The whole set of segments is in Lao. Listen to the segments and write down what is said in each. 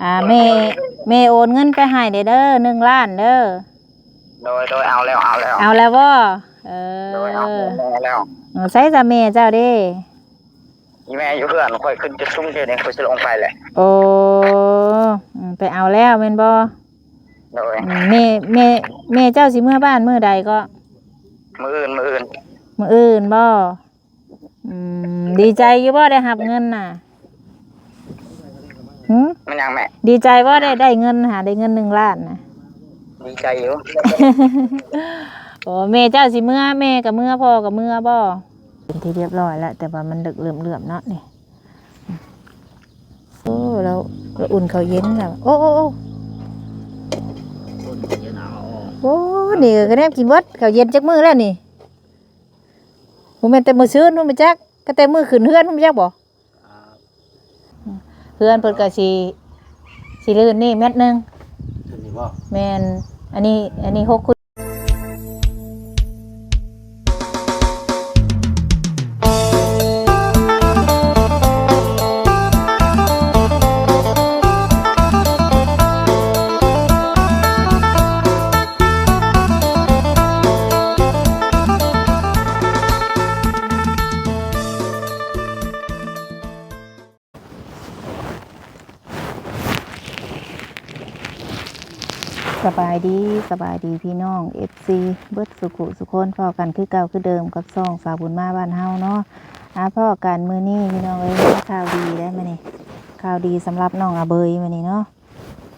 ອ່າ ແມ່ ແມ່ໂອນເງິນໄປໃຫ້ແດ່ເດີ ໜຶ່ງລ້ານເດີ. ໂດຍ ໂດຍ ເອົາແລ້ວ ເອົາແລ້ວ ເອົາແລ້ວບໍ່? ເອີ ໂດຍ ເອົາແລ້ວ ເອີ ໃສຊະແມ່ເຈົ້າເດ? ອີແມ່ຢູ່ເຮືອນ ຂ້ອຍຂຶ້ນຈຸດຊຸມເດນີ້ ຂ້ອຍຊິລົງໄປແຫຼະ. ໂອ້ ອືມ ໄປເອົາແລ້ວແມ່ນບໍ່? ໂດຍ ອືມ ແມ່ ແມ່ ແມ່ເຈົ້າຊິເມືອບ້ານມື້ໃດເກາະ? ມື້ອື່ນ ມື້ອື່ນ ມື້ອື່ນບໍ່? ອືມ ດີໃຈຢູ່ບໍ່ໄດ້ຮັບເງິນນະ? ຫື? ແມ່ນຫຍັງແມ່? ດີໃຈບໍ່ໄດ້ ໄດ້ເງິນຫາ ໄດ້ເງິນໜຶ່ງລ້ານນະ? ດີໃຈຢູ່. ໂອ້ ແມ່ເຈົ້າຊິເມືອ ແມ່ກໍເມືອ ພໍ່ກໍເມືອບໍ່? ເປັນທີ່ຮຽບຮ້ອຍແລ້ວ ແຕ່ວ່າມັນເລິກເຫຼື້ອມໆເນາະນີ້. ໂອ້ ລາວ ລາວອຸ່ນເຂົ້າເຢັນແລ້ວ. ໂອ້ ໂອ້ ໂອ້ ໂອ້ ນີ້ກໍແນມກິນເບິດ ເຂົ້າເຢັນຈັກມື້ແລ້ວນີ້? ບໍ່ແມ່ນແຕ່ມື້ຊືນພຸ້ນບໍ່ຈັກ ກໍແຕ່ມື້ຂຶ້ນເຮືອນພຸ້ນບໍ່ຈັກບໍ່? ເຮືອນເພິ່ນກໍຊິ ຊິລື່ນນີ້ແມັດໜຶ່ງ. ແມ່ນ ອັນນີ້ ອັນນີ້ຫົກຄູນ ສະບາຍດີ ສະບາຍດີພີ່ນ້ອງເອັຟຊີເບິດສຸຂຸສຸຄົນ ພໍ້ກັນຄືເກົ່າຄືເດີມກັບຊ່ອງສາວບຸນມາບ້ານເຮົາເນາະ. ອາ ພໍ້ກັນມື້ນີ້ພີ່ນ້ອງເອີຍ ມີຂ່າວດີໄດ໋ມື້ນີ້ ຂ່າວດີສຳລັບນ້ອງອາເບີຍມື້ນີ້ເນາະ.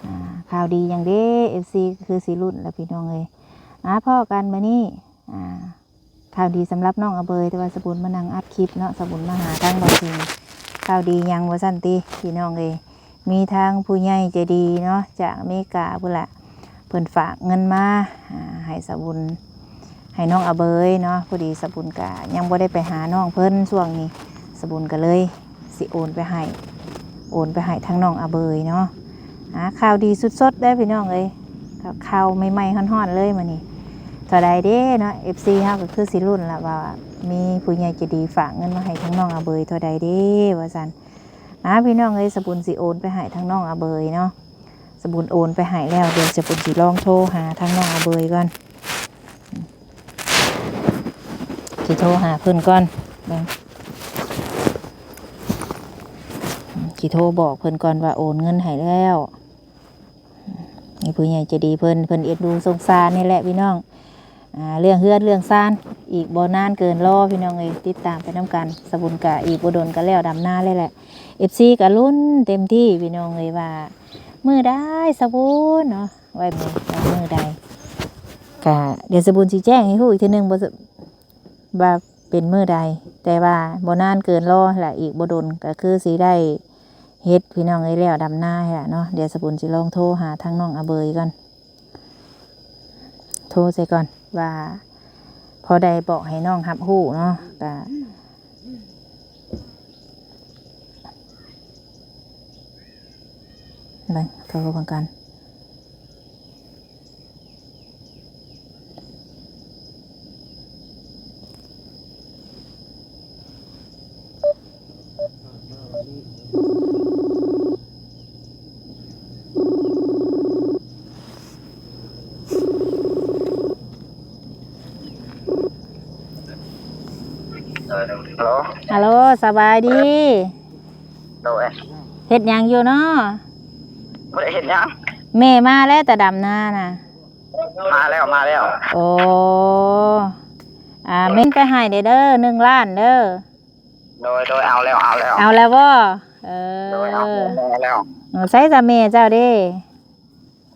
ອາ ຂ່າວດີຫຍັງເດ ເອັຟຊີ ຄືຊິລຸ້ນລະພີ່ນ້ອງເອີຍ. ອາ ພໍ້ກັນມື້ນີ້ ອາ ຂ່າວດີສຳລັບນ້ອງອາເບີຍ ແຕ່ວ່າສາວບຸນມານັ່ງອັດຄລິບເນາະ ສາວບຸນມາຫາທາງບ່າວສິງ. ຂ່າວດີຫຍັງວ່າຊັ້ນຕິພີ່ນ້ອງເອີຍ ມີທາງຜູ້ໃຫຍ່ໃຈດີເນາະ ຈາກອາເມລິກາພຸ້ນລະ ເພິ່ນຝາກເງິນມາ ອາ ໃຫ້ສາວບຸນ ໃຫ້ນ້ອງອາເບີຍເນາະ. ພໍດີສາວບຸນກະຍັງບໍ່ໄດ້ໄປຫານ້ອງເພິ່ນ ຊ່ວງນີ້ສາວບຸນກະເລີຍ ຊິໂອນໄປໃຫ້ ໂອນໄປໃຫ້ທາງນ້ອງອາເບີຍເນາະ. ອາ ຂ່າວດີສົດໆເດີພີ່ນ້ອງເອີຍ ຂ່າວໃໝ່ໆຮ້ອນໆເລີຍມື້ນີ້. ເທົ່າໃດເດເນາະ ເອັຟຊີ ເຮົາກໍຄືຊິລຸ້ນລະວ່າ ມີຜູ້ໃຫຍ່ໃຈດີຝາກເງິນມາໃຫ້ທາງນ້ອງອາເບີຍເທົ່າໃດເດວ່າຊັ້ນ. ອາ ພີ່ນ້ອງເອີຍ ສາວບຸນຊິໂອນໄປໃຫ້ທາງນ້ອງອາເບີຍເນາະ. ສາວບຸນໂອນໄປໃຫ້ແລ້ວ ດຽວສາວບຸນຊິລອງໂທຫາທາງນ້ອງອາເບີຍກ່ອນ. ຊິໂທຫາເພິ່ນກ່ອນ ເບິ່ງ ຊິໂທບອກເພິ່ນກ່ອນວ່າໂອນເງິນໃຫ້ແລ້ວ. ມີຜູ້ໃຫຍ່ໃຈດີເພິ່ນ ເພິ່ນເອັນດູສົງສານນີ້ແຫຼະພີ່ນ້ອງ. ອາ ເລື່ອງເຮືອນເລື່ອງຊານ ອີກບໍ່ນານເກີນລໍພີ່ນ້ອງເອີຍ ຕິດຕາມໄປນຳກັນ. ສາວບຸນກະອີກບໍ່ດົນກະແລ້ວດຳນາແລ້ວແຫຼະ ເອັຟຊີ ກະລຸ້ນເຕັມທີ່ພີ່ນ້ອງເອີຍ ວ່າມື້ໃດສາວບຸນເນາະ ໄວ້ມື້ໃດ ກະດຽວສາວບຸນຊິແຈ້ງໃຫ້ຮູ້ອີກເທື່ອໜຶ່ງ ບໍ່ ວ່າເປັນມື້ໃດ ແຕ່ວ່າບໍ່ນານເກີນລໍແຫຼະ ອີກບໍ່ດົນກະຄືຊິໄດ້ເຮັດພີ່ນ້ອງເອີຍ ແລ້ວດຳນາແຫຼະເນາະ. ດຽວສາວບຸນຊິລອງໂທຫາທາງນ້ອງອາເບີຍກ່ອນ ໂທໃສ່ກ່ອນວ່າ ພໍໄດ້ບອກໃຫ້ນ້ອງຮັບຮູ້ເນາະ ກະ ໄປ ໂທເບິ່ງກ່ອນ. ຮາໂລ ຮາໂລ ສະບາຍດີ. ໂດຍ ເຮັດຫຍັງຢູ່ເນາະ? ບໍ່ໄດ້ເຮັດຫຍັງ ແມ່ມາແລ້ວແຕ່ດຳນານະ. ມາແລ້ວ ມາແລ້ວ. ໂອ້ ອາ ແມ່ນໄປໃຫ້ແດ່ເດີ ໜຶ່ງລ້ານເດີ. ໂດຍ ໂດຍ ເອົາແລ້ວ ເອົາແລ້ວ. ເອົາແລ້ວບໍ່? ເອີ ໂດຍ ເອົາແລ້ວ ເອົາແລ້ວ. ໃສຊະແມ່ເຈົ້າເດ?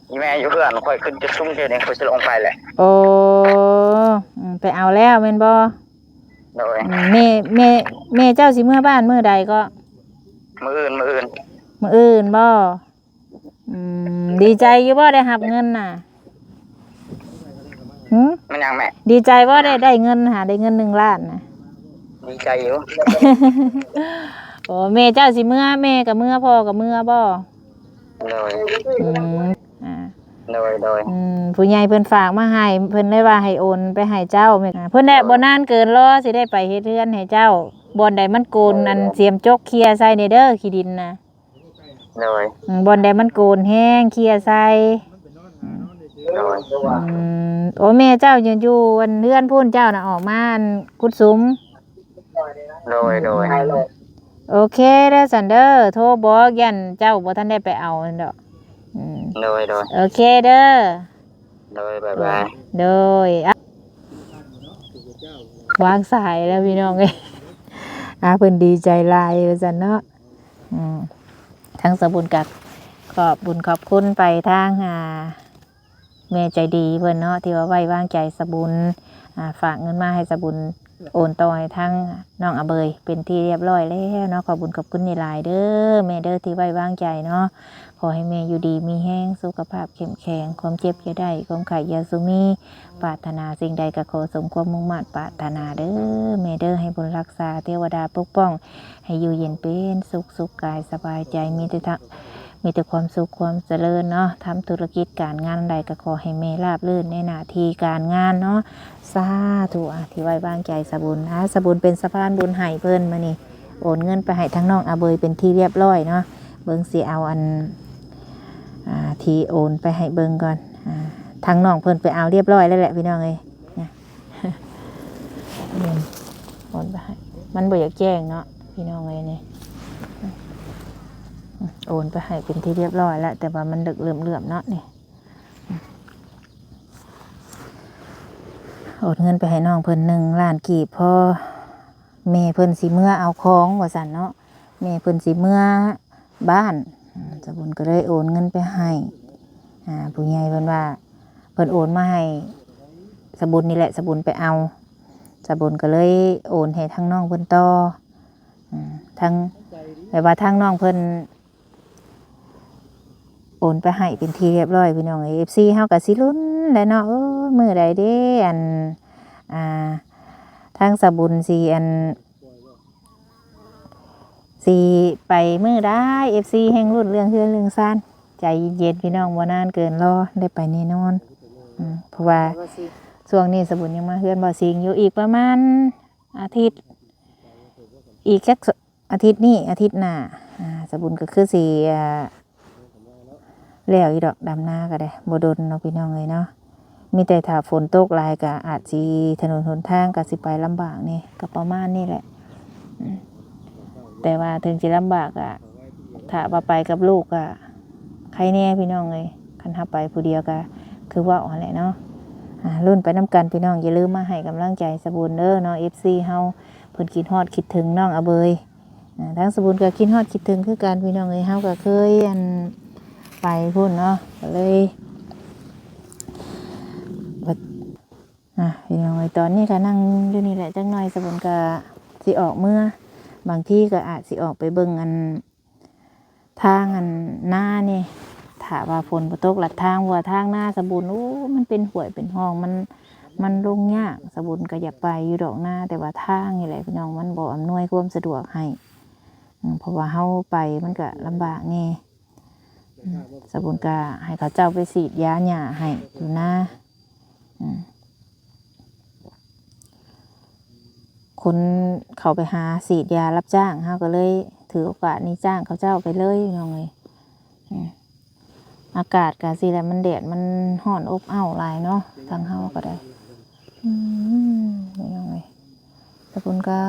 ອີແມ່ຢູ່ເຮືອນ ຂ້ອຍຂຶ້ນຈຸດຊຸມເດນີ້ ຂ້ອຍຊິລົງໄປແຫຼະ. ໂອ້ ອືມ ໄປເອົາແລ້ວແມ່ນບໍ່? ໂດຍ ອືມ ແມ່ ແມ່ ແມ່ເຈົ້າຊິເມືອບ້ານມື້ໃດເກາະ? ມື້ອື່ນ ມື້ອື່ນ ມື້ອື່ນບໍ່? ອືມ ດີໃຈຢູ່ບໍ່ໄດ້ຮັບເງິນນະ? ຫື? ແມ່ນຫຍັງແມ່? ດີໃຈບໍ່ໄດ້ ໄດ້ເງິນຫາ ໄດ້ເງິນໜຶ່ງລ້ານນະ? ດີໃຈຢູ່. ໂອ້ ແມ່ເຈົ້າຊິເມືອ ແມ່ກໍເມືອ ພໍ່ກໍເມືອບໍ່? ໂດຍ ອືມ ອ່າ ໂດຍ ໂດຍ ອືມ ຜູ້ໃຫຍ່ເພິ່ນຝາກມາໃຫ້ ເພິ່ນໄດ້ວ່າໃຫ້ໂອນໄປໃຫ້ເຈົ້າ ເພິ່ນແຫຼະ ໂດຍ ບໍ່ນານເກີນລໍຊິໄດ້ໄປເຮັດເຮືອນໃຫ້ເຈົ້າ ບ່ອນໃດມັນໂກນ ໂດຍ ອັນສຽມຈົກເຄຍໃສ່ແດ່ເດີ ຂີ້ດິນນະ. ໂດຍ ອືມ ບ່ອນໃດມັນໂກນແຮງ ເຄຍໃສ່ ໂດຍ ອືມ ໂອ້ ແມ່ເຈົ້າຢູ່ ຢູ່ອັນເຮືອນພຸ້ນ ເຈົ້ານະອອກມາອັນກຸດສຸມ ໂດຍ ໂດຍ ໂອເຄເດີຊັ້ນເດີ ໂທບອກ ຢ້ານເຈົ້າບໍ່ທັນໄດ້ໄປເອົາຫັ້ນດອກ ອືມ ໂດຍ ໂດຍ ໂອເຄເດີ ໂດຍ ບາຍບາຍ ໂດຍ ອ່ະ ວາງສາຍແລ້ວພີ່ນ້ອງເອີຍ ອ່າ ເພິ່ນດີໃຈຫຼາຍວ່າຊັ້ນເນາະ ອືມ ທາງສະບຸນກໍຂອບບຸນຂອບຄຸນໄປທາງ ອ່າ ແມ່ໃຈດີເພິ່ນເນາະ ທີ່ວ່າໄວ້ວາງໃຈສະບຸນ ອ່າ ຝາກເງິນມາໃຫ້ສະບຸນໂອນຕໍ່ໃຫ້ທາງນ້ອງອາເບີຍເປັນທີ່ຮຽບຮ້ອຍແລ້ວເນາະ ຂອບບຸນຂອບຄຸນຫຼາຍໆເດີແມ່ເດີ ທີ່ໄວ້ວາງໃຈເນາະ ຂໍໃຫ້ແມ່ຢູ່ດີມີແຮງ ສຸຂະພາບເຂັ້ມແຂງ ຄວາມເຈັບຢ່າໄດ້ ຄວາມໄຂ້ຢ່າສູ່ມີ ປາດຖະໜາສິ່ງໃດກໍຂໍສົມຄວາມມຸ່ງມາດປາດຖະໜາເດີແມ່ເດີ ໃຫ້ບຸນຮັກສາ ເທວະດາປົກປ້ອງ ໃຫ້ຢູ່ເຢັນເປັນສຸກ ສຸກກາຍສະບາຍໃຈ ມີແຕ່ທະ ມີແຕ່ຄວາມສຸກຄວາມຈະເລີນເນາະ ທຳທຸລະກິດການງານໃດກໍຂໍໃຫ້ແມ່ລາບລື່ນໃນໜ້າທີ່ການງານເນາະ ສາທຸ ອ່າ ທີ່ໄວ້ວາງໃຈສະບຸນ ອ່າ ສະບຸນເປັນສະພານບຸນໃຫ້ເພິ່ນ ມື້ນີ້ໂອນເງິນໄປໃຫ້ທາງນ້ອງອາເບີຍເປັນທີ່ຮຽບຮ້ອຍເນາະ ເບິ່ງຊິເອົາອັນ ອ່າ ທີ່ໂອນໄປໃຫ້ເບິ່ງກ່ອນ ອ່າ ທາງນ້ອງເພິ່ນໄປເອົາຮຽບຮ້ອຍແລ້ວແຫຼະພີ່ນ້ອງເອີຍ ໂອນໄປໃຫ້ ມັນບໍ່ຢາກແຈ້ງເນາະພີ່ນ້ອງເອີຍ ນີ້ ໂອນໄປໃຫ້ເປັນທີ່ຮຽບຮ້ອຍແລ້ວ ແຕ່ວ່າມັນເລິກເຫຼື້ອມໆເນາະ ນີ້ ໂອນເງິນໄປໃຫ້ນ້ອງເພິ່ນໜຶ່ງລ້ານກີບ ພໍແມ່ເພິ່ນຊິເມືອເອົາຂອງວ່າຊັ້ນເນາະ ແມ່ເພິ່ນຊິເມືອ ບ້ານ ອາ ສະບຸນກໍເລີຍໂອນເງິນໄປໃຫ້ ອາ ຜູ້ໃຫຍ່ເພິ່ນວ່າ ເພິ່ນໂອນມາໃຫ້ສະບຸນນີ້ແຫຼະ ສະບຸນໄປເອົາ ສະບຸນກໍເລີຍໂອນໃຫ້ທາງນ້ອງເພິ່ນຕໍ່ ອາ ທາງ ແບບວ່າທາງນ້ອງເພິ່ນໂອນໄປໃຫ້ເປັນທີ່ຮຽບຮ້ອຍ ພີ່ນ້ອງເອີຍ ເອັຟຊີເຮົາກໍຊິລຸ້ນແຫຼະເນາະ ເອີ ມື້ໃດເດ້ ອັນ ອ່າ ທາງສະບຸນຊິ ອັນ ຊິໄປມື້ໃດ ເອັຟຊີແຮ່ງລຸ້ນເລື່ອງເຮືອນເລື່ອງຊານ ໃຈເຢັນໆ ພີ່ນ້ອງ ບໍ່ນານເກີນລໍ ໄດ້ໄປແນ່ນອນ ອືມ ເພາະວ່າຊ່ວງນີ້ສະບຸນຍັງມາເຮືອນບໍ່ຊິງຢູ່ ອີກປະມານອາທິດ ອີກຈັກອາທິດນີ້ ອາທິດໜ້າ ອາ ສະບຸນກໍຄືຊິ ອາ ແລ້ວຢູ່ດອກ ດຳນາກໍໄດ້ ບໍ່ດົນເນາະ ພີ່ນ້ອງເອີຍເນາະ ມີແຕ່ຖ້າຝົນຕົກຫຼາຍກໍອາດຊິ ຖະໜົນຫົນທາງກໍຊິໄປລຳບາກແດ່ ກໍປະມານນີ້ແຫຼະ ອືມ ແຕ່ວ່າເຖິງຊິລຳບາກກໍ ຖ້າວ່າໄປກັບລູກກໍໄຄແດ່ ພີ່ນ້ອງເອີຍ ຄັນເຮົາໄປຜູ້ດຽວກໍຄືເວົ້າຫັ້ນແຫຼະເນາະ ອາ ລຸ້ນໄປນຳກັນ ພີ່ນ້ອງ ຢ່າລືມມາໃຫ້ກຳລັງໃຈສະບຸນເດີເນາະ ເອັຟຊີເຮົາ ເພິ່ນຄິດຮອດຄິດເຖິງນ້ອງອາເບີຍ ອ່າ ທາງສະບຸນກໍຄິດຮອດຄິດເຖິງຄືກັນ ພີ່ນ້ອງເອີຍ ເຮົາກໍເຄີຍ ອັນ ໄປພຸ້ນເນາະ ກໍເລີຍ ອ່າ ພີ່ນ້ອງເອີຍ ຕອນນີ້ກໍນັ່ງຢູ່ນີ້ແຫຼະ ຈັກໜ່ອຍສະບຸນກໍຊິອອກເມືອ ບາງທີກໍອາດຊິອອກໄປເບິ່ງ ອັນ ທາງ ອັນ ນານີ້ ຖ້າວ່າຝົນບໍ່ຕົກ ລັດທາງ ເພາະວ່າທາງນາສະບຸນ ໂອ້ ມັນເປັນຫ້ວຍເປັນຮ່ອງ ມັນ ມັນລົງຍາກ ສະບຸນກໍຢາກໄປຢູ່ດອກນາ ແຕ່ວ່າທາງນີ້ແຫຼະ ພີ່ນ້ອງ ມັນບໍ່ອຳນວຍຄວາມສະດວກໃຫ້ ອືມ ເພາະວ່າເຮົາໄປມັນກະລຳບາກແດ່ ອືມ ສະບຸນກະໃຫ້ເຂົາເຈົ້າໄປສີດຢາຫຍ້າໃຫ້ຢູ່ນາ ອືມ ຄົນເຂົາໄປຫາສີດຢາຮັບຈ້າງ ເຮົາກໍເລີຍຖືໂອກາດນີ້ຈ້າງເຂົາເຈົ້າໄປເລີຍ ພີ່ນ້ອງເອີຍ ອືມ ອາກາດກະຊີ້ແຫຼະ ມັນແດດມັນຮ້ອນອົບເອົ້າຫຼາຍເນາະ ທາງເຮົາກໍໄດ້ ອືມ ພີ່ນ້ອງເອີຍ ສະບຸນກໍ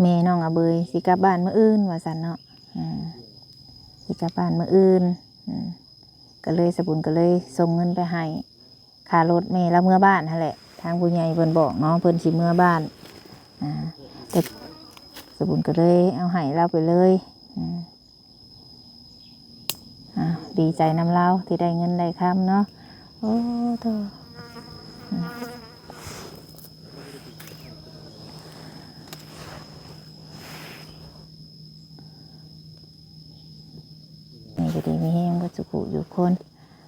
ແມ່ນ້ອງອາເບີຍຊິກັບບ້ານມື້ອື່ນວ່າຊັ້ນເນາະ ອືມ ຊິກັບບ້ານມື້ອື່ນ ອືມ ກໍເລີຍ ສະບຸນກໍເລີຍສົ່ງເງິນໄປໃຫ້ ຄ່າລົດແມ່ລາວເມືອບ້ານຫັ້ນແຫຼະ ທາງຜູ້ໃຫຍ່ເພິ່ນບອກເນາະ ເພິ່ນຊິເມືອບ້ານ ອາ ແຕ່ສະບຸນກໍເລີຍເອົາໃຫ້ລາວໄປເລີຍ ອືມ ອາ ດີໃຈນຳລາວທີ່ໄດ້ເງິນໄດ້ຄຳເນາະ ໂອ້ໂຕ ອືມ ໃຫ້ຢູ່ດີມີແຮງເບິດສູ່ຜູ້ສູ່ຄົນ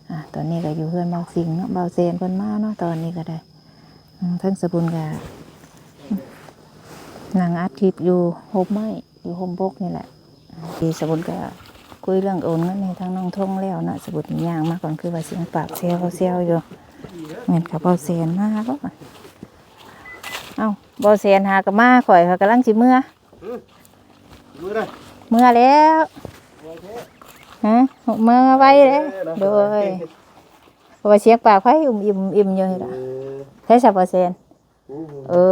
ອາ ຕອນນີ້ກໍຢູ່ເຮືອນບ່າວສິງເນາະ ບ່າວແສນເພິ່ນມາເນາະ ຕອນນີ້ກໍໄດ້ ອືມ ທາງສະບຸນກໍ ອືມ ນັ່ງອັດຄລິບຢູ່ຮົ່ມໄມ້ ຢູ່ຮົ່ມບົກນີ້ແຫຼະ ທີ່ສະບຸນກໍຄຸຍເລື່ອງໂອນເງິນໃຫ້ທາງນ້ອງທົງແລ້ວເນາະ ສະບຸນຍ່າງມາກ່ອນ ຄືວ່າສຽງປາກແຊວໆຢູ່ ແມ່ນຂະເບົາແສນມາບໍ່ ເອົ້າ ບໍ່ແຊນຫາກໍມາ ຂ້ອຍ ຂ້ອຍກຳລັງຊິເມືອ. ອືມ ເມືອໄດ້ ເມືອແລ້ວ. ຮະ ເມືອໄວເດ້. ເອີ ໂດຍ ເພາະວ່າສຽງປາກໃຜອຸ່ມອີ່ມ ອຸ່ມອີ່ມຢູ່ນີ້ລະ. ເອີ ໃສຊະບໍ່ແຊນ? ໂອ້ ເອີ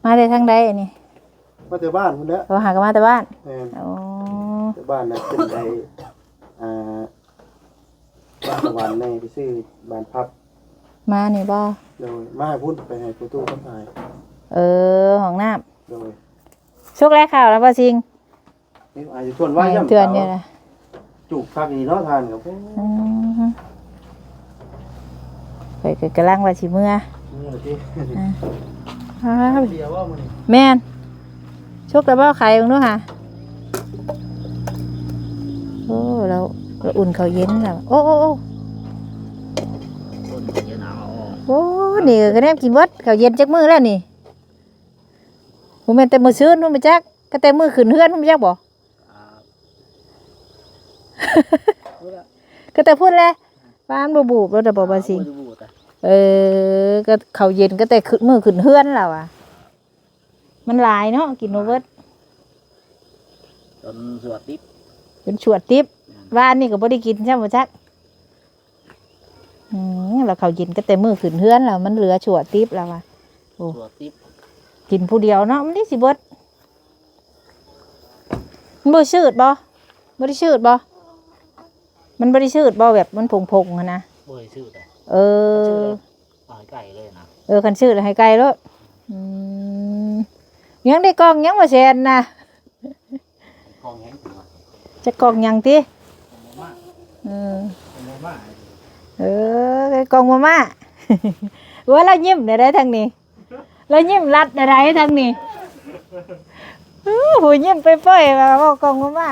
ມາແຕ່ທາງໃດອັນນີ້? ມາແຕ່ບ້ານພຸ້ນແຫຼະ. ໂອ ຫາກໍມາແຕ່ບ້ານ. ແມ່ນ. ໂອ້ ແຕ່ບ້ານນະ ຂຶ້ນໄປ ອ່າ ບ້ານສະຫວັນແດ່ ໄປຊື້ບານພັບ ມານີ້ບໍ່? ໂດຍ ມາໃຫ້ພຸ້ນ ໄປໃຫ້ພໍ່ຕູ້ເພິ່ນຖ່າຍ. ເອີ ຫ້ອງນ້ຳ. ໂດຍ ສຸກແລ້ວເຂົ້າແລ້ວບໍ່ຊິງ? ນີ້ອາດຈະຖ້ວນໄວ້ ໄວ້ ຢ້ຳ ຖ້ວນຢູ່ລະ ຈູກຄັກນີ້ເນາະ ທ່ານກໍ. ອືມ ຂ້ອຍກໍກຳລັງວ່າຊິເມືອ ເມືອຕິ. ອ່າ ເດຍບໍ່ມື້ນີ້? ແມ່ນ. ສຸກແລ້ວບໍ່? ໄຂເບິ່ງດູຫາ. ໂອ້ ລາວ ລາວອຸ່ນເຂົ້າເຢັນແລ້ວ. ໂອ້ ໂອ້ ໂອ້ ໂອ້ ນີ້ກໍແນມກິນເບິດ ເຂົ້າເຢັນຈັກມື້ແລ້ວນີ້. ບໍ່ແມ່ນແຕ່ມື້ຊືນພຸ້ນບໍ່ຈັກ ກໍແຕ່ມື້ຂຶ້ນເຮືອນພຸ້ນບໍ່ຈັກບໍ່? ອ່າ ກໍແຕ່ພຸ້ນແຫຼະ. ປານບໍ່ບູບແລ້ວ ແຕ່ບໍ່ວ່າຊິ. ບໍ່ໄດ້ບູບ. ເອີ ກໍເຂົ້າເຢັນກໍແຕ່ຂຶ້ນ ມື້ຂຶ້ນເຮືອນແລ້ວອະ. ມັນຫຼາຍເນາະ ກິນບໍ່ເບິດ ຈົນຊົ່ວຕິບ ຈົນຊົ່ວຕິບ. ແມ່ນ. ວານນີ້ກໍບໍ່ໄດ້ກິນຊ້ຳບໍ່ຈັກ. ອືມ ແລ້ວເຂົ້າເຢັນກໍແຕ່ມື້ຂຶ້ນເຮືອນແລ້ວ ມັນເຫຼືອຊົ່ວຕິບແລ້ວວ່າ. ໂອ້ ຊົ່ວຕິບ ກິນຜູ້ດຽວເນາະ ມັນໄດ້ຊິເບິດ. ມັນບໍ່ຊືດບໍ່? ບໍ່ໄດ້ຊືດບໍ່? ມັນບໍ່ໄດ້ຊືດບໍ່? ແບບມັນຜົງໆຫັ້ນນະ. ບໍ່ໄດ້ຊືດ. ເອີ ເອົາໃຫ້ໄກ່ເລີຍນະ. ເອີ ຄັນຊືດໃຫ້ໄກ່ໂລດ. ອືມ ຍັງໄດ້ກ່ອງຍັງບໍ່ແຊນນະ. ກ່ອງຫຍັງ? ຈັກກ່ອງຫຍັງຕິ? ເອີ ເອີ ກ່ອງມາມ່າ. ໂອ້ຍ ລາວຍິ້ມແນວໃດທາງນີ້? ລາວຍິ້ມລັດແນວໃດທາງນີ້? ໂອ້ ຜູ້ຍິ້ມເປີ້ຍໆ ວ່າເວົ້າກ່ອງມາມ່າ.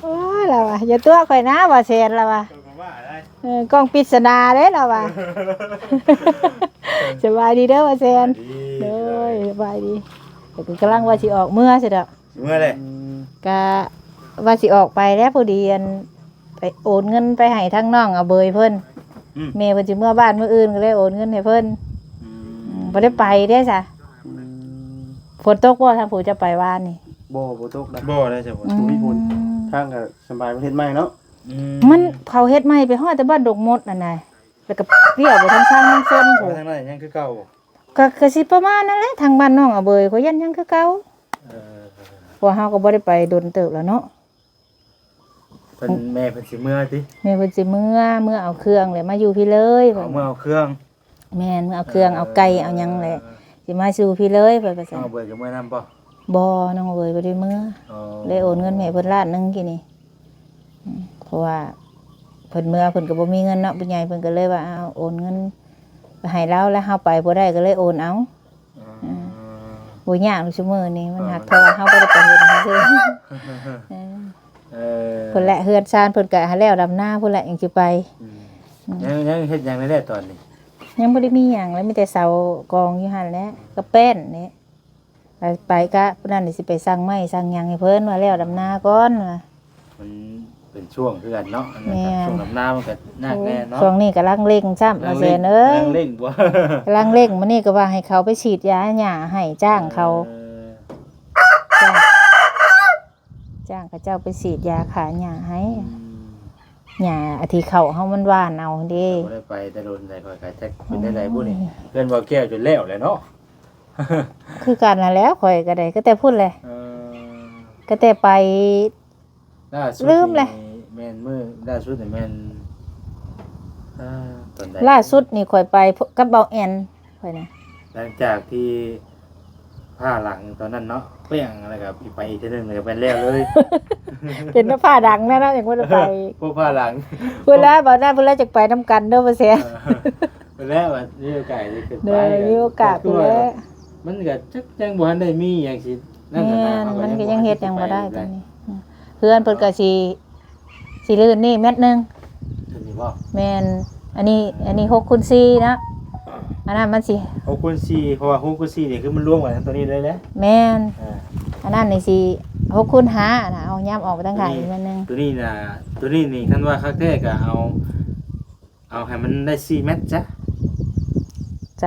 ໂອ້ຍ ລາວວ່າ ຢ່າຕົວະຂ້ອຍນະ ບໍ່ແຊນ ລາວວ່າ. ເອີ ກ່ອງປິດສະໜາເດ້ລາວວ່າ. ສະບາຍດີເດີ ບໍ່ແຊນ. ໂດຍ ສະບາຍດີ. ກໍກຳລັງວ່າຊິອອກເມືອຊິດອກ. ຊິເມືອແລ້ວ. ອືມ ກະວ່າຊິອອກໄປແລ້ວ ພໍດີອັນ ໄປໂອນເງິນໄປໃຫ້ທາງນ້ອງອາເບີຍເພິ່ນ. ອືມ ແມ່ເພິ່ນຊິເມືອບ້ານມື້ອື່ນ ກໍເລີຍໂອນເງິນໃຫ້ເພິ່ນ. ອືມ ອືມ ບໍ່ໄດ້ໄປເດ້ຊະ. ອືມ ຝົນຕົກບໍ່ທາງຜູ້ເຈົ້າໄປວານນີ້? ບໍ່ ບໍ່ຕົກນະ. ບໍ່ໄດ້ຊະ. ອືມ ບໍ່ມີຝົນ. ທາງກໍສະບາຍ ເຮັດໃໝ່ເນາະ. ອືມ ມັນເຂົາເຮັດໃໝ່ໄປຮອດແຕ່ບ້ານດົງມົດນັ້ນນະ ແລ້ວກໍລ້ຽວໄປທາງຊາງເມືອງຊົນ. ໂອ້ ທາງນັ້ນຍັງຄືເກົ່າບໍ່? ກໍ ກໍຊິປະມານນັ້ນແຫຼະ ທາງບ້ານນ້ອງອາເບີຍກໍຍັງ ຍັງຄືເກົ່າ. ເອີ ເພາະເຮົາກໍບໍ່ໄດ້ໄປດົນເຕີບແລ້ວເນາະ. ເພິ່ນ ແມ່ເພິ່ນຊິເມືອຕິ? ແມ່ເພິ່ນຊິເມືອ ເມືອເອົາເຄື່ອງແຫຼະ ມາຢູ່ພີ້ເລີຍ. ເອົາ ເມືອເອົາເຄື່ອງ. ແມ່ນ ເມືອເອົາເຄື່ອງ ເອີ ເອົາໄກ່ເອົາຫຍັງແຫຼະ ຊິມາຢູ່ພີ້ເລີຍ ເພິ່ນວ່າຊັ້ນ. ນ້ອງເບີຍກໍເມືອນຳບໍ່? ບໍ່ ນ້ອງເບີຍບໍ່ໄດ້ເມືອ. ອໍ ເລີຍໂອນເງິນໃຫ້ເພິ່ນລ້ານໜຶ່ງກີ້ນີ້. ອືມ ເພາະວ່າເພິ່ນເມືອ ເພິ່ນກໍບໍ່ມີເງິນເນາະ ຜູ້ໃຫຍ່ເພິ່ນກໍເລີຍວ່າ ເອົາໂອນເງິນໄປໃຫ້ລາວ ແລ້ວເຮົາໄປບໍ່ໄດ້ກໍເລີຍໂອນເອົາ. ອືມ ອືມ ບໍ່ຍາກດອກ ຊຸມື້ນີ້ມັນ ເອີ ຮັກ ເພາະວ່າເຮົາບໍ່ໄດ້ໄປເຮັດໃຫ້ເພິ່ນ. ເອີ ເອີ ພຸ້ນແຫຼະ ເຮືອນຊານເພິ່ນກະໃຫ້ແລ້ວດຳນາພຸ້ນແຫຼະ ຈັ່ງຊິໄປ. ອືມ ອືມ ຍັງ ຍັງເຮັດຫຍັງແດ່ຕອນນີ້? ຍັງບໍ່ໄດ້ມີຫຍັງແລ້ວ ມີແຕ່ເສົາກອງຢູ່ຫັ້ນແຫຼະ ກັບແປ້ນນີ້. ໄປ ໄປກະຜູ້ນັ້ນຊິໄປສັ່ງໄມ້ສັ່ງຫຍັງໃຫ້ເພິ່ນ ວ່າແລ້ວດຳນາກ່ອນວ່າ. ມັນເປັນຊ່ວງຄືກັນເນາະ. ແມ່ນ ຊ່ວງດຳນາມັນກໍຍາກແດ່ເນາະ. ໂອ້ ຊ່ວງນີ້ກຳລັງເລັ່ງຊ້ຳ ກຳລັງເລັ່ງ ວ່າແຊນເອີຍ. ກຳລັງເລັ່ງບໍ່? ກຳລັງເລັ່ງ. ມື້ນີ້ກໍວ່າໃຫ້ເຂົາໄປສີດຢາຫຍ້າໃຫ້ຈ້າງເຂົາ. ເອີ ຈ້າງ ຈ້າງເຂົາເຈົ້າໄປສີດຢາຂ້າຫຍ້າໃຫ້. ອືມ ຫຍ້າທີ່ເຂົາເຮົາມັນຫວ່ານເອົາເດ້. ບໍ່ໄດ້ໄປແຕ່ດົນໃດ ຂ້ອຍກໍຈັກເປັນແນວໃດບຸນີ້. ໂອ້ຍ ເຮືອນບໍ່ແກ້ວຈົນແລ້ວແຫຼະເນາະ. ຄືກັນຫັ້ນແຫຼະ ຂ້ອຍກໍໄດ້ ກໍແຕ່ພຸ້ນແຫຼະ. ເອີ ກໍແຕ່ໄປ ລ່າສຸດ ລືມແຫຼະ ນີ້ແມ່ນມື້ລ່າສຸດນີ້ແມ່ນ ເອີ ຕອນໃດ? ລ່າສຸດນີ້ຂ້ອຍໄປ ພ- ກັບເບົາແອນ ຂ້ອຍນະ ຫຼັງຈາກທີ່ ຜ້າຫຼັງຕອນນັ້ນເນາະ ແປ້ງ ແລ້ວກໍໄປອີກເທື່ອໜຶ່ງ ແລ້ວກໍແມ່ນແລ້ວເລີຍ. ເປັນແຕ່ຜ້າດັງແລ້ວເນາະ ຍັງບໍ່ໄດ້ໄປ. ພວກຜ້າຫຼັງ ພຸ້ນແຫຼະ ບັດນັ້ນພຸ້ນແຫຼະ ຈັ່ງໄປນຳກັນເດີ ບໍ່ແຊນ. ເອີ ພຸ້ນແຫຼະ ວ່າມີໂອກາດໄດ້ຂຶ້ນໄປ. ໂດຍ ມີໂອກາດພຸ້ນແຫຼະ. ມັນກໍຈັກຍັງບໍ່ທັນໄດ້ມີຫຍັງຊິ ແມ່ນ ມັນກໍຍັງເຮັດຫຍັງບໍ່ໄດ້ຕອນນີ້. ເຮືອນເພິ່ນກໍຊິ ຊິລື່ນນີ້ແມັດໜຶ່ງ. ໂຕນີ້ບໍ່? ແມ່ນ. ອັນນີ້ ອັນນີ້ຫົກຄູນສີ່ເນາະ. ອັນນັ້ນມັນຊິ ຫົກຄູນສີ່ ເພາະວ່າຫົກຄູນສີ່ນີ້ຄືມັນລວມກັນຕົວນີ້ເລີຍແຫຼະ. ແມ່ນ. ອ່າ ອັນນັ້ນນີ້ຊິຫົກຄູນຫ້ານະ ເອົາຍາມອອກໄປທາງຂ້າງອີກແມັດໜຶ່ງ. ຕົວນີ້ນະ ຕົວນີ້ນີ້ຄັນວ່າຄັກແທ້ກໍເອົາ ເອົາໃຫ້ມັນໄດ້ສີ່ແມັດຊະ. ໃຈ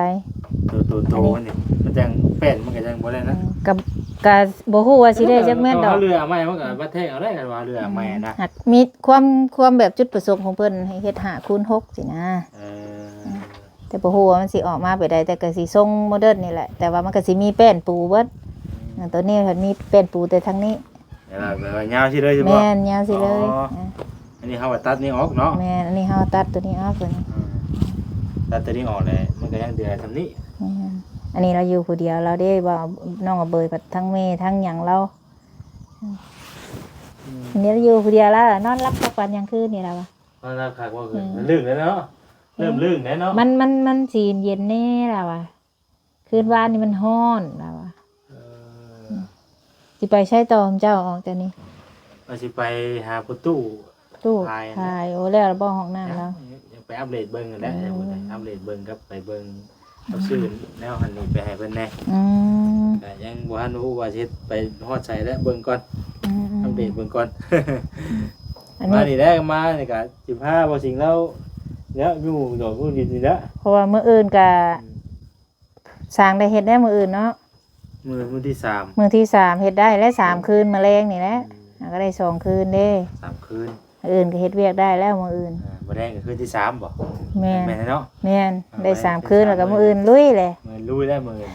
ໂຕ ໂຕ ອັນນີ້ ມັນຈັ່ງແປ້ນມັນກໍຍັງບໍ່ໄດ້ນະ ກໍ ກໍບໍ່ຮູ້ວ່າຊິໄດ້ຈັກແມ່ນດອກ ເອີ ເຮົາເລືອກເອົາໃໝ່ ມັນກໍມາແທກເອົາໄດ້ ຄັນວ່າເລືອກເອົາໃໝ່ນະ ຫາກມີຄວາມ ຄວາມແບບຈຸດປະສົງຂອງເພິ່ນໃຫ້ເຮັດຫ້າຄູນຫົກຊີ້ນະ ເອີ ແຕ່ບໍ່ຮູ້ວ່າມັນຊິອອກມາແບບໃດ ແຕ່ກໍຊິຊົງໂມເດີນນີ້ແຫຼະ ແຕ່ວ່າມັນກໍຊິມີແປ້ນປູເບິດ ອືມ ຕົວນີ້ມັນມີແປ້ນປູແຕ່ທາງນີ້ ແບບວ່າ ແບບວ່າຍາວຊີ້ເລີຍ ແມ່ນ ຍາວຊີ້ເລີຍ ອໍ ເອີ ອັນນີ້ເຮົາກໍຕັດນີ້ອອກເນາະ ແມ່ນ ອັນນີ້ເຮົາຕັດຕົວນີ້ອອກ ຕົວນີ້ ອືມ ຕັດຕົວນີ້ອອກແລ້ວ ມັນກໍຍັງເຫຼືອສ່ຳນີ້ ແມ່ນ ອັນນີ້ລາວຢູ່ຜູ້ດຽວລາວເດ້ ວ່ານ້ອງອະເບີຍ ທັງແມ່ທັງຫຍັງລາວ ອືມ ອັນນີ້ລາວຢູ່ຜູ້ດຽວລາວນອນຫຼັບພັກຜ່ອນຫຍັງຄືນນີ້ລາວວ່າ ນອນຫຼັບຄັກບໍ່ຄືນ ອືມ ມັນລຶ້ງແລ້ວເນາະ ເລີ່ມລຶ້ງແລ້ວເນາະ ມັນ ມັນ ມັນຊິເຢັນແດ່ລາວວ່າ ຄືນວານນີ້ມັນຮ້ອນລາວວ່າ ເອີ ຊິໄປໃສຕໍ່ເຈົ້າອອກຈາກນີ້ ວ່າຊິໄປຫາພໍ່ຕູ້ ຕູ້ ຖ່າຍ ຖ່າຍ ໂອ້ ແລ້ວບໍ່ຫ້ອງນ້ຳລາວ ຍັງ ຍັງໄປອັບເດດເບິ່ງຫັ້ນແຫຼະ ເອີ ຍັງບໍ່ໄດ້ອັບເດດເບິ່ງກັບໄປເບິ່ງກັບຊື້ແນວຫັ້ນນີ້ໄປໃຫ້ເພິ່ນແດ່ ອືມ ກໍຍັງບໍ່ທັນຮູ້ວ່າຊິເຮັດໄປຮອດໃສແຫຼະ ເບິ່ງກ່ອນ ອືມໆ ອັບເດດເບິ່ງກ່ອນ ອັນນີ້ ມານີ້ແຫຼະ ມານີ້ກໍຊິພາບໍ່ສິງລາວ ແລ້ວຢູ່ດອກຢູ່ດິນນີ້ແຫຼະ ເພາະວ່າມື້ອື່ນກໍ ອືມ ຊ່າງໄດ້ເຮັດແລ້ວມື້ອື່ນເນາະ ມື້ ມື້ທີສາມ ມື້ທີສາມເຮັດໄດ້ແລ້ວ ສາມຄືນ ມື້ແລງນີ້ແຫຼະ ອືມ ກໍໄດ້ສອງຄືນເດ້ ສາມຄືນ ມື້ອື່ນກໍເຮັດວຽກໄດ້ແລ້ວມື້ອື່ນ ອ່າ ມື້ແລງກໍຄືນທີສາມບໍ? ແມ່ນ ແມ່ນເນາະ ແມ່ນ ອ່າ ໄດ້ສາມຄືນ ແລ້ວກໍມື້ອື່ນລຸຍແຫຼະ ມື້ລຸຍແລ້ວມື້ອື່ນ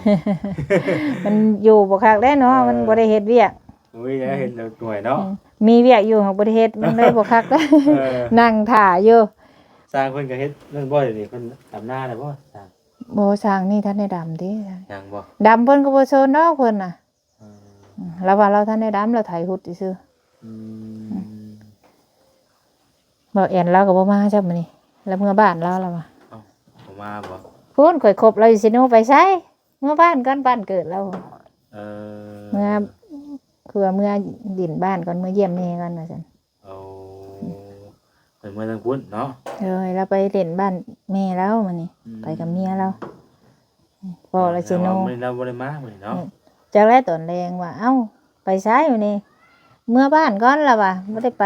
ມັນຢູ່ບໍ່ຄັກແລ້ວເນາະ ເອີ ມັນບໍ່ໄດ້ເຮັດວຽກ ໂອ້ຍ ໄດ້ເຮັດແລ້ວເມື່ອຍເນາະ ອືມ ມີວຽກຢູ່ຫາກບໍ່ໄດ້ເຮັດ ມັນເລີຍບໍ່ຄັກ ເອີ ນັ່ງຖ້າຢູ່ ຊ່າງເພິ່ນກໍເຮັດນັ້ນບໍ່ ດຽວນີ້ເພິ່ນດຳນາແລ້ວບໍ່ຊ່າງ? ບໍ່ ຊ່າງນີ້ທັນໄດ້ດຳເດ້ ຍັງບໍ່ ດຳເພິ່ນກໍບໍ່ສົນດອກເພິ່ນນະ ເອີ ລາວວ່າລາວທັນໄດ້ດຳ ລາວໄຖຮຸດຊື່ໆ ອືມ ບ່າວແອນລາວກໍບໍ່ມາຊ້ຳມື້ນີ້ ລາວເມືອບ້ານລາວ ລາວວ່າ ເອົ້າ ບໍ່ມາບໍ່? ພຸ້ນ ຂ້ອຍຄົບລາວຢູ່ເຊໂນ ໄປໃສ? ເມືອບ້ານກ່ອນ ບ້ານເກີດລາວ ເອີ ເມືອ ຄືວ່າເມືອດິນບ້ານກ່ອນ ເມືອຢ້ຽມແມ່ກ່ອນວ່າຊັ້ນ ໂອ້ ເພິ່ນເມືອທາງພຸ້ນເນາະ ໂດຍ ລາວໄປຫຼິ້ນບ້ານແມ່ລາວມື້ນີ້ ອືມ ໄປກັບເມຍລາວ ພໍ້ລາວເຊໂນ ແຕ່ວ່າມື້ນີ້ລາວບໍ່ໄດ້ມາມື້ນີ້ເນາະ ອືມ ຈັກແລ້ວຕອນແລງວ່າ ເອົ້າ ໄປໃສມື້ນີ້? ເມືອບ້ານກ່ອນລາວວ່າ ບໍ່ໄດ້ໄປ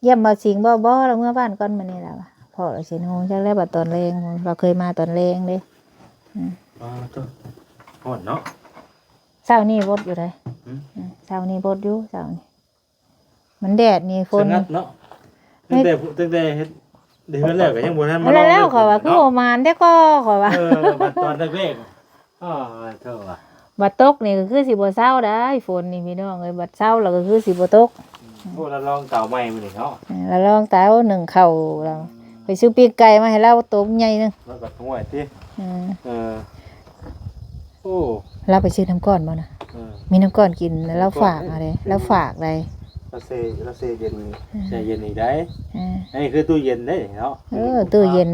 ຢ້ຽມບ່າວສິງບໍ? ບໍ່ ລາວເມືອບ້ານກ່ອນມື້ນີ້ລາວວ່າ ພໍ້ລາວເຊໂນ ຈັກແລ້ວບັດຕອນແລງ ລາວເຄີຍມາຕອນແລງເດ້ ອືມ ອ້າວ ໂທ້ ຮ້ອນເນາະ ເຊົ້ານີ້ບົດຢູ່ໃດ ຫືມ ອືມ ເຊົ້ານີ້ບົດຢູ່ ເຊົ້ານີ້ ມັນແດດນີ້ ຝົນ ສະຫງັດເນາະ ຕັ້ງແຕ່ ຕັ້ງແຕ່ເຮັດ ໄດ້ເຮືອນແລ້ວກໍຍັງບໍ່ທັນມາລອງເລີຍ ແລ້ວຂ້ອຍວ່າຄືບໍ່ໝານແທ້ກໍ ຂ້ອຍວ່າ ເອີ ບັດຕອນແລກໆ ອ້າ ໂທ້ວ່າ ບັດຕົກນີ້ກໍຄືຊິບໍ່ເຊົາໄດ໋ ຝົນນີ້ພີ່ນ້ອງເອີຍ ບັດເຊົາແລ້ວກໍຄືຊິບໍ່ຕົກ ໂອ້ ລະລອງເຕົາໃໝ່ມື້ນີ້ເນາະ ເອີ ລະລອງເຕົາໜຶ້ງເຂົ້າລາວ ໄປຊື້ປີ້ງໄກ່ມາໃຫ້ລາວໂຕໃຫຍ່ໜຶ່ງ ລະບັດຫ້ວຍຕິ ເອີ ເອີ ໂອ້ ລາວໄປຊື້ນ້ຳກ້ອນບໍ່ນະ ເອີ ມີນ້ຳກ້ອນກິນ ນ້ຳກ້ອນ ລາວຝາກເອົາເດ້ ເອີ ລາວຝາກໄດ໋ ລາວເຊ ລາວເຊເຢັນ ອືມ ແຊ່ເຢັນອີກໄດ໋ ເອີ ອັນນີ້ຄືຕູ້ເຢັນເດ້ເນາະ ເອີ ຕູ້ເຢັນ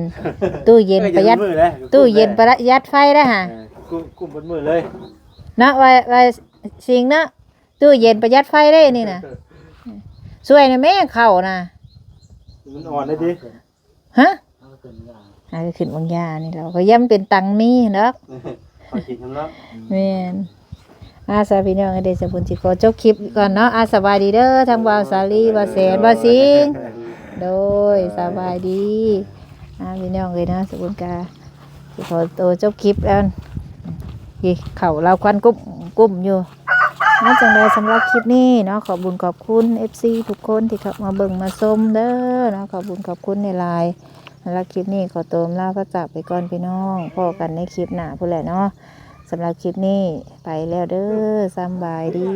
ຕູ້ເຢັນປະຢັດ ຕູ້ເຢັນປະຢັດໄຟໄດ໋ຫາ ເອີ ກຸ້ມ ກຸ້ມເບິດມື້ເລີຍ ເນາະ ວ່າ ວ່າສິງເນາະ ຕູ້ເຢັນປະຢັດໄຟເດ້ນີ້ນະ ຊ່ວຍແດ່ແມ່ເຂົ້ານະ ມັນອ່ອນໄດ້ຕິ ຮະ ເອົາຂຶ້ນວາງຢາ ເອົາຂຶ້ນວາງຢານີ້ແຫຼະ ກໍຢ້ານເປັນຕັງມີຫັ້ນດອກ ຂໍກິນນຳເນາະ ແມ່ນ ອາ ສາພີ່ນ້ອງເອີຍ ດຽວສາບຸນຊິຂໍຈົບຄລິບກ່ອນເນາະ ອາ ສະບາຍດີເດີ ທັງບ່າວສາລີ ບ່າວແສນ ບ່າວສິງ ໂດຍ ສະບາຍດີ ອາ ພີ່ນ້ອງເອີຍເນາະ ສາບຸນກະຊິຂໍໂຕຈົບຄລິບແລ້ວ ນີ້ ເຂົ້າລາວຄວັນກຸ້ມ ກຸ້ມຢູ່ ອາ ຈັ່ງໃດສຳລັບຄລິບນີ້ເນາະ ຂອບບຸນຂອບຄຸນເອັຟຊີທຸກຄົນທີ່ເຂົ້າມາເບິ່ງມາຊົມເດີເນາະ ຂອບບຸນຂອບຄຸນຫຼາຍໆ ສຳລັບຄລິບນີ້ຂໍຕົວອຳລາພາຈາກໄປກ່ອນພີ່ນ້ອງ ພໍ້ກັນໃນຄລິບໜ້າພຸ້ນແຫຼະເນາະ ສຳລັບຄລິບນີ້ໄປແລ້ວເດີ ສຳບາຍດີ.